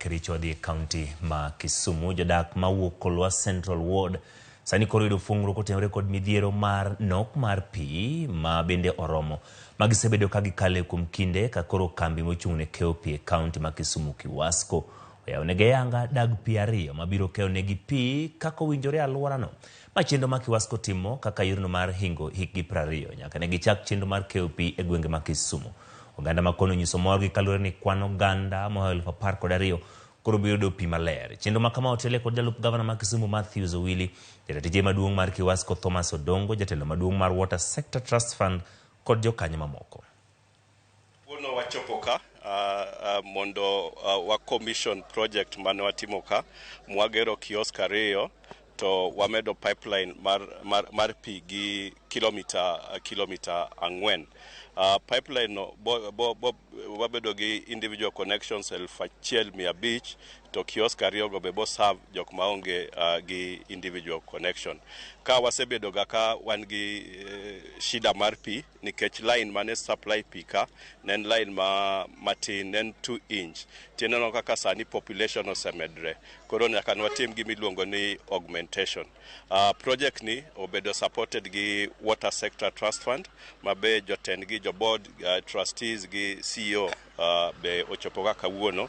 Kericho odhi e kaunti ma Kisumu. Jodak mawuok Kolwa Central Ward sani koro yudo fuong'ruok kotenore kod midhiero mar nok mar pi ma bende oromo ma gisebedo ka gikale kuom kinde ka koro kambi mochung' ne keyo pi e kaunti ma Kisumu Kiwasco oyawonegi ayanga dag pi ariyo mabiro keyonegi pi kaka owinjore e alworano. Ma chenro ma Kiwasco timo kaka yorno mar hingo hikgi 20 nyaka ne gichak chenro mar keyo pi e gwenge ma Kisumu. Oganda ma kono onyiso morgi kaluwore ni kwan oganda mohawo 12,000 koro biro yudo pi maler. Chenro ma kama otelie kod jalup gavana ma Kisumu Mathews Owili, jatij maduong' mar Kiwasco Thomas Odongo, jatelo maduong' mar Water Sector Trust Fund kod jokanyo mamoko. Wuono wachopo ka mondo wa commission project mane watimo ka mwagero kiosk ariyo to wamedo pipeline mar pi gi kilomita 4. Pipeline no bo, bo, bo, wabedo gi individual connections 1500 to kiosk ariyo go be bo serve jok maonge gi individual connection. Ka wasebedo ga ka wan gi shida mar pi nikech line mane supply pi ka ne en line ma matin, ne en 2 inch. Tineno kaka sani population osemedre, koro nyaka nwatim gima iluongo ni augmentation. Project ni obedo supported gi Water Sector Trust Fund ma be jotendgi, jo board, trustees gi CEO be ochopo ka kawuono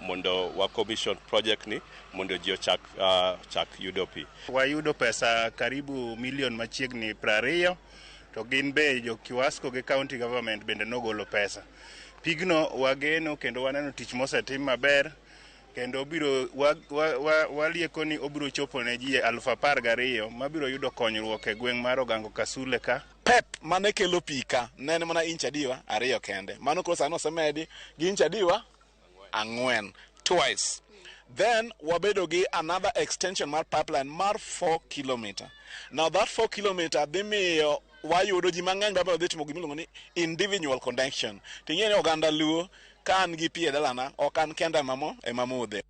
mondo wa commission project ni mondo ji ochak chak yudo pi. Wayudo pesa karibu milion machiegni 20 to gin be jo Kiwasco gi county government bende nogolo pesa. Pigno wageno kendo waneno tich mosetim maber kendo biro walieko ni obiro chopo ne ji 12,000 mabiro yudo konyruok e gweng' mar Ogango Kasule ka. Pep mane kelo pi ka ne en mana inch adiwa 2 kende. Mano koro sani osemedi gi inch adiwa 4 twice. Then wabedo gi another extension mar pipeline mar 4 kilometer. Now that 4 kilometer dhi miyo wayudo ji mang'eny mabiro dhi timo gimiluongo ni individual connection. Ting'e ni oganda Luo ka an gi pi e dalana ok an kenda ema modhe.